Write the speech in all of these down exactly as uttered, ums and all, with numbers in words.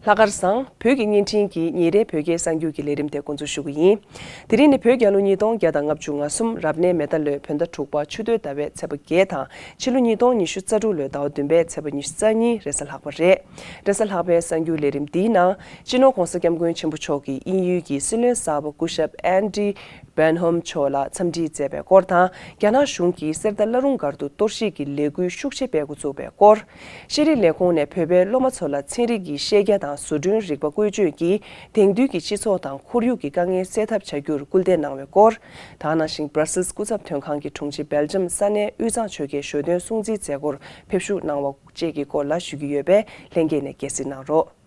ལྷག་དཀར་བཟང་། བོད་ཀྱི་བརྙན་འཕྲིན་གྱི་ཉིན་རེའི་བོད་སྐད་གསར་འགྱུར་གྱི་ལས་རིམ་དེ་འགོ་འཛུགས་ཞུ་གི་ཡིན། དེ་རིང་ནི་བོད་རྒྱལ་ལོ་ཉིས་སྟོང་བརྒྱ་དང་ལྔ་བཅུ་ང་གསུམ་རབ་གནས་མེ་རྟ་ལོའི་བོད་ཟླ་དྲུག་པ་ཆུ་སྟོད་ཟླ་བའི་ཚེས་པ་བརྒྱད་དང་ཕྱི་ལོ་ཉིས་སྟོང་ཉི་ཤུ་རྩ་དྲུག་ལོའི་ཟླ་བ་བདུན་པའི་ཚེས་པ་ཉི་ཤུ་རྩ་གཉིས་རེས་གཟའ་ལྷག་པ་རེད། རེས་གཟའ་ལྷག་པའི་གསར་འགྱུར་ལས་རིམ་འདིའི་ནང་སྤྱི་ནོར་༧གོང་ས་༧སྐྱབས་མགོན་ཆེན་པོ་མཆོག་གིས་དབྱིན་ཡུལ་གྱི་སྲིད་བློན་གསར་པ་སྐུ་ཞབས་ཨན་ཌི་བྷན་ཧམ་མཆོག་ལ་འཚམས་འདྲི་མཛད་པའི་སྐོར་དང་། རྒྱ་ནག་གཞུང་གིས་གསེར་རྟ་བླ་རུང་སྒར་དུ་གཏོར་བཤིག་གི་ལས་འགུལ་ཤུགས་ཆེ་སྤེལ་འགོ་བཙུགས་པའི་སྐོར། ཤེས་རིག་ལས་ཁུངས་ནས་བོད་པའི་སློབ་མ་ཚོ་ལ་ཚན་རིག་གི་ཤེས་རྒྱ་དང་བཟོ་སྐྲུན་རིག་པ་བཀོལ་སྤྱོད་ཀྱིས་དེང་དུས་ཀྱི་སྤྱི་ཚོགས་དང་ཁོར་ཡུག་གི་དཀའ་ངལ་སེལ་ཐབས་བྱ་རྒྱུར་སྐུལ་འདེད་གནང་བའི་སྐོར། ད་ག་ནང་བཞིན་Brussels་སྐུ་ཚབ་དོན་ཁང་གི་དྲུང་ཆེ་སྦེལ་ཇམ་ས་གནས་དབུས་གཙང་ཆོལ་ཁའི་ཞོ་སྟོན་སྲུང་བརྩིའི་མཛད་སྒོར་ཕེབས་ཞུགས་གནང་བ་བཅས་ཀྱི་སྐོར་ལ་ཞུ་གི་ཡོད་པས་ལྷན་རྒྱས་ནས་དགྱེས་གཟིགས་གནང་རོགས།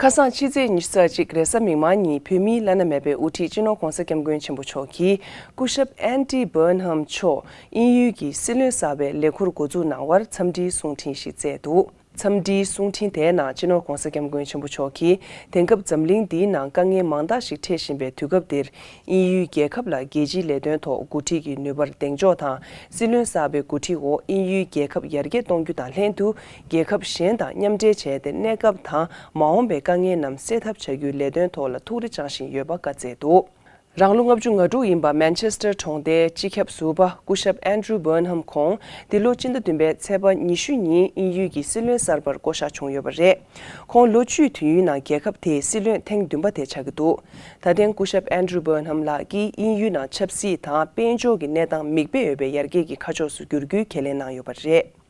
ཁ་སང་ཕྱི་ཚེས་ཉི་ཤུ་རྩ་གཅིག་རེས་གཟའ་མིག་དམར་ཉིན་བོད་མིའི་བླ་ན་མེད་པའི་དབུ་ཁྲིད་སྤྱི་ནོར་༧གོང་ས་༧སྐྱབས་མགོན་ཆེན་པོ་མཆོག་གིས་སྐུ་ཞབས་ཨན་ཌི་བྷན་ཧམ་མཆོག་དབྱིན་ཡུལ་གྱི་སྲིད་བློན་གསར་པའི་ལས་འཁུར་འགོ་འཛུགས་གནང་བར་འཚམས་འདྲིའི་གསུང་འཕྲིན་ཞིག་བསྩལ་འདུག་འཚམས་འདྲིའི་གསུང་འཕྲིན་དེའི་ནང་སྤྱི་ནོར་༧གོང་ས་༧སྐྱབས་མགོན་ཆེན་པོ་མཆོག་གིས་དེང་སྐབས་འཛམ་གླིང་འདིའི་ནང་དཀའ་ངལ་མང་དག་ཞིག་འཕྲད་བཞིན་པའི་དུས་སྐབས་འདིར། དབྱིན་ཡུལ་རྒྱལ་ཁབ་ལ་རྒྱལ་སྤྱིའི་ལས་དོན་ཐོག་འགོ་ཁྲིད་ཀྱི་ནུས་པར་གདེང་འཇོག་དང་། སྲིད་བློན་གསར་པའི་འགོ་ཁྲིད་འོག་དབྱིན་ཡུལ་རྒྱལ་ཁབ་ཡར་རྒྱས་གཏོང་རྒྱུ་དང་ལྷན་དུ། རྒྱལ་ཁབ་གཞན་དང་མཉམ་འབྲེལ་བྱས་ཏེ། གནས་སྐབས་དང་མ་འོངས་པའི་དཀའ་ངལ་རྣམས་སེལ་ཐབས་བྱ་རྒྱུའི་ལས་དོན་ཐོག་ལ་ཐུགས་རེ་བཅངས་བཞིན་ཡོད་པ་བཀའ་སྩལ་འདུག་རང་ལོ་ལྔ་བཅུ་ང་དྲུག་ཡིན་པ་མན་ཆེ་སི་ཊར་གྲོང་རྡལ་སྤྱི་ཁྱབ་ཟུར་པ་སྐུ་ཞབས་ཨན་ཌྲུ་བྷན་ཧམ་ཁོང་འདི་ལོ་སྤྱི་ཟླ་བདུན་པའི་ཚེས་པ་ཉི་ཤུ་ཉིན་དབྱིན་ཡུལ་གྱི་སྲིད་བློན་གསར་པར་བསྐོ་གཞག་བྱུང་ཡོད་པ་རེད། ཁོང་ལོ་བཅུའི་དུས་ཡུན་ནང་རྒྱལ་ཁབ་དེའི་སྲིད་བློན་ཐེངས་བདུན་པ་དེ་ཆགས་ཀྱི་འདུག་ད་ཐེངས་སྐུ་ཞབས་ཨན་ཌྲུ་བྷན་ཧམ་ལགས་ཀྱིས་དབྱིན་ཡུལ་ནང་ཆབ་སྲིད་དང་དཔལ་འབྱོར་གྱི་གནས་སྟངས་མིག་དཔེ་ཡོད་པའི་ཡར་རྒྱས་ཀྱི་ཁ་ཕྱོགས་སུ་བསྒྱུར་རྒྱུའི་ཁས་ལེན་གནང་ཡོད་པ་རེད།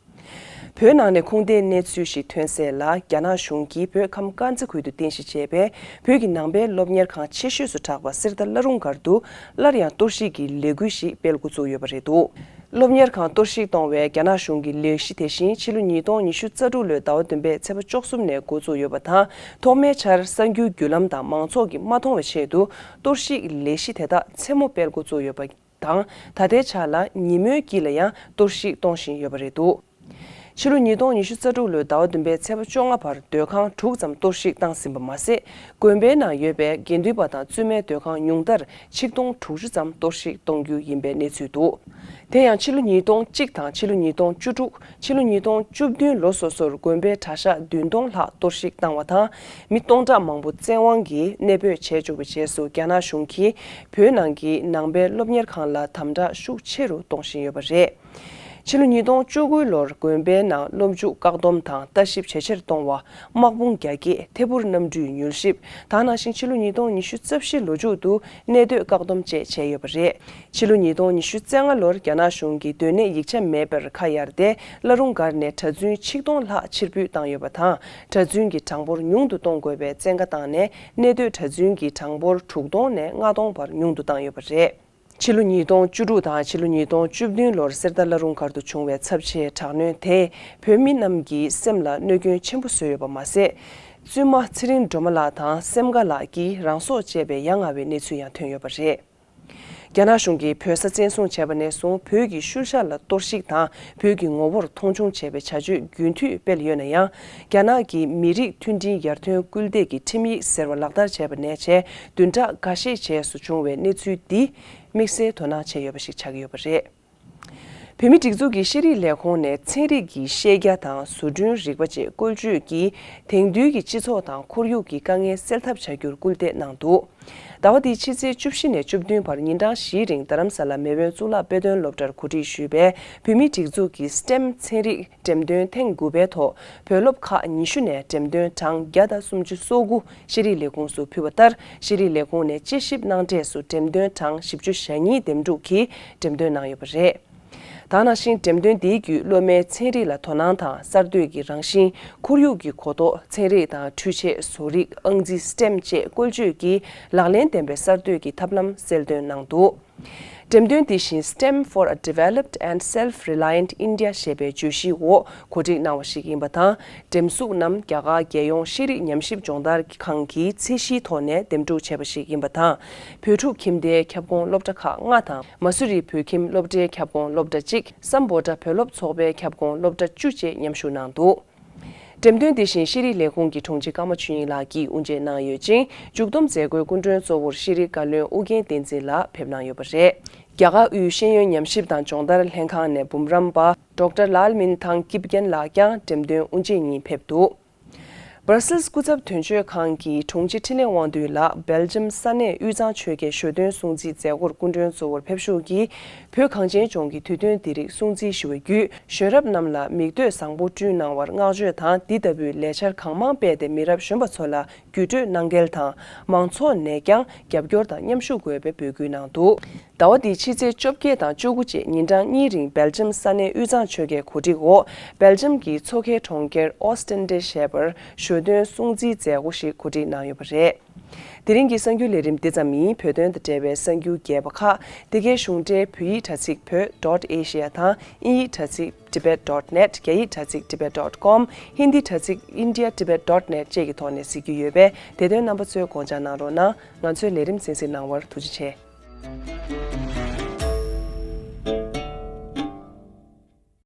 བོད་ནང་ནས་ཁུངས་ལྡན་གནས་ཚུལ་ཞིག་ཐོན་གསལ་ལ། རྒྱ་ནག་གཞུང་གིས་བོད་ཁམས་དཀར་མཛེས་ཁུལ་དུ་རྟེན་གཞི་བྱས་པའི་བོད་ཀྱི་ནང་པའི་སློབ་གཉེར་ཁང་ཆེ་ཤོས་སུ་གྲགས་པ་གསེར་རྟ་བླ་རུང་སྒར་དུ་སླར་ཡང་གཏོར་བཤིག་གི་ལས་འགུལ་ཞིག་སྤེལ་འགོ་བཙུགས་ཡོད་པ་རེད་འདུག་སློབ་གཉེར་ཁང་གཏོར་བཤིག་གཏོང་བའི་རྒྱ་ནག་གཞུང་གི་ལས་གཞི་དེ་བཞིན་ཕྱི་ལོ་ཉིས་སྟོང་ཉི་ཤུ་རྩ་དྲུག་ལོའི་ཟླ་བ་བདུན་པའི་ཚེས་པ་བཅུ་གསུམ་ནས་འགོ་བཙུགས་ཡོད་པ་དང་། ཐོག་མའི་ཆར་གསར་འགྱུར་བརྒྱུད་ལམ་དང་མང་ཚོགས་ཀྱིས་མ་མཐོང་བའི་ཆེད་དུ་གཏོར་བཤིག་ལས་གཞི་དེ་དག་མཚན་མོ་སྤེལ་འགོ་བཙུགས་ཡོད་པ་དང་། ད་ལྟའི་ཆར་ལ་ཉིན་མོའི་དཀྱིལ་ལ་ཡང་གཏོར་བཤིག་གཏོང་བཞིན་ཡོད་པ་རེད་འདུག་ཕྱི་ལོ་ཉིས་སྟོང་ཉི་ཤུ་རྩ་དྲུག་ལོའི་ཟླ་བ་བདུན་པའི་ཚེས་པ་བཅོ་ལྔ་བར་སྡོད་ཁང་དྲུག་ཙམ་གཏོར་བཤིག་བཏང་ཟིན་པ་མ་ཟད། དགོན་པའི་ནང་ཡོད་པའི་དགེ་འདུན་པ་དང་བཙུན་མའི་སྡོད་ཁང་ཉུང་མཐར་ཆིག་སྟོང་དྲུག་ཅུ་ཙམ་གཏོར་བཤིག་གཏོང་རྒྱུ་ཡིན་པའི་གནས་ཚུལ་འདུག་དེ་ཡང་ཕྱི་ལོ་ཉིས་སྟོང་གཅིག་དང་ཕྱི་ལོ་ཉིས་སྟོང་བཅུ་དྲུག་ཕྱི་ལོ་ཉིས་སྟོང་བཅུ་བདུན་ལོ་སོ་སོར་དགོན་པའི་གྲྭ་ཤག་བདུན་སྟོང་ལྷག་གཏོར་བཤིག་བཏང་བ་དང་། མི་སྟོང་ཕྲག་མང་པོ་བཙན་དབང་གིས་གནས་སྤོས་བྱས་བཅུག་པའི་རྗེས་སུ། རྒྱ་ནག་གཞུང་གིས་བོད་ནང་གི་ནང་པའི་སློབ་གཉེར་ཁང་ལ་དམ་དྲག་ཤུགས་ཆེ་རུ་གཏོང་བཞིན་ཡོད་པ་རེད། ཕྱི་ལོ་ཉིས་སྟོང་བཅུ་དགུ་ལོར་དགོན་པའི་ནང་སློབ་འཇུག་བཀག་སྡོམ་དང་ལྟ་ཞིབ་ཇེ་ཆེར་གཏོང་བ། དམག་དཔུང་རྒྱ་སྐྱེད། ཐད་འཕུར་གནམ་གྲུའི་མྱུལ་ཞིབ། ད་ག་ནང་བཞིན་ཕྱི་ལོ་ཉིས་སྟོང་ཉི་ཤུ་རྩ་བཞི་ལོ་མཇུག་ཏུ་གནས་སྡོད་བཀག་སྡོམ་བཅས་བྱས་ཡོད་པ་རེད། ཕྱི་ལོ་ཉིས་སྟོང་ཉི་ཤུ་རྩ་ལྔ་ལོར་རྒྱ་ནག་གཞུང་གིས་སྡོད་གནས་ཡིག་ཆ་མེད་པར་ཁ་གཡར་ཏེ། བླ་རུང་སྒར་ནས་གྲྭ་བཙུན་ཆིག་སྟོང་ལྷག་ཕྱིར་འབུད་བཏང་ཡོད་པ་དང་། གྲྭ་བཙུན་གྱི་གྲངས་འབོར་ཉུང་དུ་གཏོང་དགོས་པའི་བཙན་བཀའ་བཏང་ནས། གནས་སྡོད་གྲྭ་བཙུན་གྱི་གྲངས་འབོར་དྲུག་སྟོང་ནས་ལྔ་སྟོང་བར་ཉུང་དུ་བཏང་ཡོད་པ་རེད། ཕྱི་ལོ་ཉིས་སྟོང་བཅུ་དྲུག་དང་ཕྱི་ལོ་ཉིས་སྟོང་བཅུ་བདུན་ལོར་གསེར་རྟ་བླ་རུང་སྒར་དུ་བྱུང་བའི་ཚབས་ཆེའི་དྲག་གནོན་དེས་བོད་མི་རྣམས་ཀྱི་སེམས་ལ་གནོད་སྐྱོན་ཆེན་པོ་བཟོས་ཡོད་པ་མ་ཟད། བཙུན་མ་ཚེ་རིང་སྒྲོལ་མ་ལགས་དང་སེམས་དགའ་ལགས་ཀྱིས་རང་སྲོག་བཅད་པའི་ཡ་ང་བའི་གནས་ཚུལ་ཡང་ཐོན་ཡོད་པ་རེད། རྒྱ་ནག་གཞུང་གིས་བོད་ས་བཙན་བཟུང་བྱས་པ་ནས་བཟུང་བོད་ཀྱི་ཤུལ་བཞག་ལ་གཏོར་བཤིག་དང་བོད་ཀྱི་ངོ་བོར་མཐོང་ཆུང་བྱས་པའི་བྱ་སྤྱོད་རྒྱུན་མཐུད་སྤེལ་ཡོད་ན་ཡང་། རྒྱ་ནག་གི་མི་རིགས་མཐུན་སྒྲིལ་ཡར་ཐོན་སྐུལ་འདེད་ཀྱི་ཁྲིམས་ཡིག་ཟེར་བ་ལག་བསྟར་བྱས་པ་ནས་བྱས་བདུན་ཕྲག་འགའ་ཤས་རྗེས་སུ་བྱུང་བའི་གནས་ཚུལ་འདི་དམིགས་བསལ་དོ་སྣང་བྱས་ཡོད་པ་ཞིག་ཆགས་ཀྱི་ཡོད་པ་རེད། བོད་མིའི་སྒྲིག་འཛུགས་ཀྱི་ཤེས་རིག་ལས་ཁུངས་ནས་ཚན་རིག་གི་ཤེས་རྒྱ་དང་བཟོ་སྐྲུན་རིག་པ་བཅས་བཀོལ་སྤྱོད་ཀྱིས་དེང་དུས་ཀྱི་སྤྱི་ཚོགས་དང་ཁོར་ཡུག་གི་དཀའ་ངལ་སེལ་ཐབས་བྱ་རྒྱུར་སྐུལ་འདེད་གནང་འདུག་ཟླ་བ་འདིའི་ཕྱི་ཚེས་བཅུ་བཞི་ནས་བཅུ་བདུན་བར་ཉིན་གྲངས་བཞིའི་རིང་རྡ་རམ་ས་ལ་མེས་དབོན་གཙུག་ལག་དཔེ་སྟོན་སློབ་གྲྭར་གོ་སྒྲིག་ཞུས་པའི་བོད་མིའི་སྒྲིག་འཛུགས་ཀྱི་སི་ཊེམ་ཚན་རིག་འགྲེམས་སྟོན་ཐེངས་དགུ་པའི་ཐོག་བོད་སློབ་ཁག་ཉི་ཤུ་ནས་འགྲེམས་སྟོན་གྲངས་བརྒྱ་དང་སུམ་ཅུ་སོ་དགུ་ཤེས་རིག་ལས་ཁུངས་སུ་ཕུལ་བ་ལྟར། ཤེས་རིག་ལས་ཁུངས་ནས་དཔྱད་ཞིབ་གནང་འབྲས་སུ་འགྲེམས་སྟོན་གྲངས་བཞི་བཅུ་ཞེ་གཉིས་འདེམས་སྒྲུག་གིས་འགྲེམས་སྟོན་གནང་ཡོད་པ་རེད། ད་ག་ནང་བཞིན་འགྲེམས་སྟོན་འདིའི་བརྒྱུད་སློབ་མའི་ཚན་རིག་ལ་དོ་སྣང་དང་གསར་གཏོད་ཀྱི་རང་བཞིན། ཁོར་ཡུག་གི་གོ་རྟོགས། ཚན་རིག་དང་འཕྲུལ་ཆས། བཟོ་རིག་ཨང་རྩིས། སི་ཊེམ་བཅས་བཀོལ་སྤྱོད་ཀྱིས་ལག་ལེན་ལྡན་པའི་གསར་གཏོད་ཀྱི་ཐབས་ལམ་གསལ་སྟོན་གནང་འདུག་འགྲེམས་སྟོན་འདི་བཞིན་Stem for a Developed and Self-Reliant India ཞེས་པའི་བརྗོད་གཞིའི་འོག་གོ་སྒྲིག་གནང་བ་ཞིག་ཡིན་པ་དང་། འགྲེམས་གཟུགས་རྣམས་རྒྱ་གར་རྒྱལ་ཡོངས་ཤེས་རིག་ཉམས་ཞིབ་སྦྱོང་བརྡར་ཁང་གིས་ཚད་གཞིའི་ཐོག་ནས་འདེམས་སྒྲུག་བྱས་པ་ཞིག་ཡིན་པ་དང་། བོད་ཕྲུག་ཁྱིམ་སྡེའི་ཁྱབ་ཁོངས་སློབ་གྲྭ་ཁག་ལྔ་དང་། མ་སུ་རི་བོད་ཁྱིམ་སློབ་གྲྭའི་ཁྱབ་ཁོངས་སློབ་གྲྭ་གཅིག་སམ་བྷོ་ཊ་བོད་སློབ་ཚོགས་པའི་ཁྱབ་ཁོངས་སློབ་གྲྭ་བཅུ་བཅས་མཉམ་ཞུགས་གནང་འདུག་འགྲེམས་སྟོན་འདི་བཞིན་ཤེས་རིག་ལས་ཁུངས་ཀྱི་དྲུང་ཆེ་ཀརྨ་ཆོས་དབྱིངས་ལགས་ཀྱིས་དབུ་འབྱེད་གནང་ཡོད་ཅིང་། མཇུག་བསྡོམས་མཛད་སྒོའི་སྐུ་མགྲོན་གཙོ་བོར་ཤེས་རིག་བཀའ་བློན་ཨུ་རྒྱན་བསྟན་འཛིན་ལགས་ཕེབས་གནང་ཡོད་པ་རེད། རྒྱ་གར་དབུས་ཤེས་ཡོན་ཉམས་ཞིབ་དང་སྦྱོང་བརྡར་ལྷན་ཁང་ནས་འབུམ་རམས་པ་ཌོག་ཊར་ལཱལ་མིན་ཐང་ཀིབ་གན་ལགས་ཀྱང་འགྲེམས་སྟོན་དབུ་འབྱེད་ཉིན་ཕེབས་འདུག་བྷར་སིལ་སྐུ་ཚབ་དོན་གཅོད་ཁང་གི་དྲུང་ཆེ་འཕྲིན་ལས་དབང་འདུས་ལགས་སྦེལ་ཇམ་ས་གནས་དབུས་གཙང་ཆོལ་ཁའི་ཞོ་སྟོན་སྲུང་བརྩིའི་མཛད་སྒོར་སྐུ་མགྲོན་གཙོ་བོར་ཕེབས་ཞུགས་ཀྱིས། བོད་གངས་ཅན་ལྗོངས་ཀྱི་དུས་སྟོན་འདི་རིགས་སྲུང་བརྩི་ཞུ་བའི་བརྒྱུད། གཞོན་རབས་རྣམས་ལ་མིག་ལྟོས་བཟང་པོ་བསྐྲུན་གནང་བར་བསྔགས་བརྗོད་དང་། འདི་ལྟ་བུའི་ལས་འཆར་གང་མང་སྤེལ་ཏེ་མི་རབས་གཞོན་པ་ཚོ་ལ་བརྒྱུད་སྤྲོད་གནང་གལ་དང་། མང་ཚོགས་ནས་ཀྱང་རྒྱབ་སྐྱོར་དང་མཉམ་ཞུགས་དགོས་པའི་འབོད་སྐུལ་གནང་འདུག་ཟླ་བ་འདིའི་ཕྱི་ཚེས་བཅོ་བརྒྱད་དང་བཅུ་དགུ་བཅས་ཉིན་གྲངས་གཉིས་རིང་སྦེལ་ཇམ་ས་གནས་དབུས་གཙང་ཆོལ་ཁའི་གོ་སྒྲིག་འོག་སྦེལ་ཇམ་གྱི་མཚོ་ཁའི་གྲོང་ཁྱེར་ཨོ་སྟན་ཏེ་ཞེས་པར་ཞོ་སྟོན་སྲུང་བརྩིའི་མཛད་སྒོ་ཞིག་གོ་སྒྲིག་གནང་ཡོད་པ་རེད། དེ་རིང་གི་གསར་འགྱུར་ལས་རིམ་འདི་ཙམ་ཡིན། བོད་དོན་དང་འབྲེལ་བའི་གསར་འགྱུར་རྒྱས་པ་ཁག་འདི་གའི་གཞུང་འབྲེལ་བོད་ཡིག་དྲ་ཚིགས་བོད་dot asia དང་དབྱིན་ཡིག་དྲ་ཚིགས་tibet dot net། རྒྱ་ཡིག་དྲ་ཚིགས་tibet dot com། ཧིན་དི་དྲ་ཚིགས་india tibet dot net བཅས་ཀྱི་ཐོག་ནས་གཟིགས་རྒྱུ་ཡོད་པས། དེ་དོན་རྣམ་པ་ཚོས་དགོངས་འཇགས་གནང་རོགས་གནང་། ང་ཚོའི་ལས་རིམ་གསན་གཟིགས་གནང་བར་ཐུགས་རྗེ་ཆེ།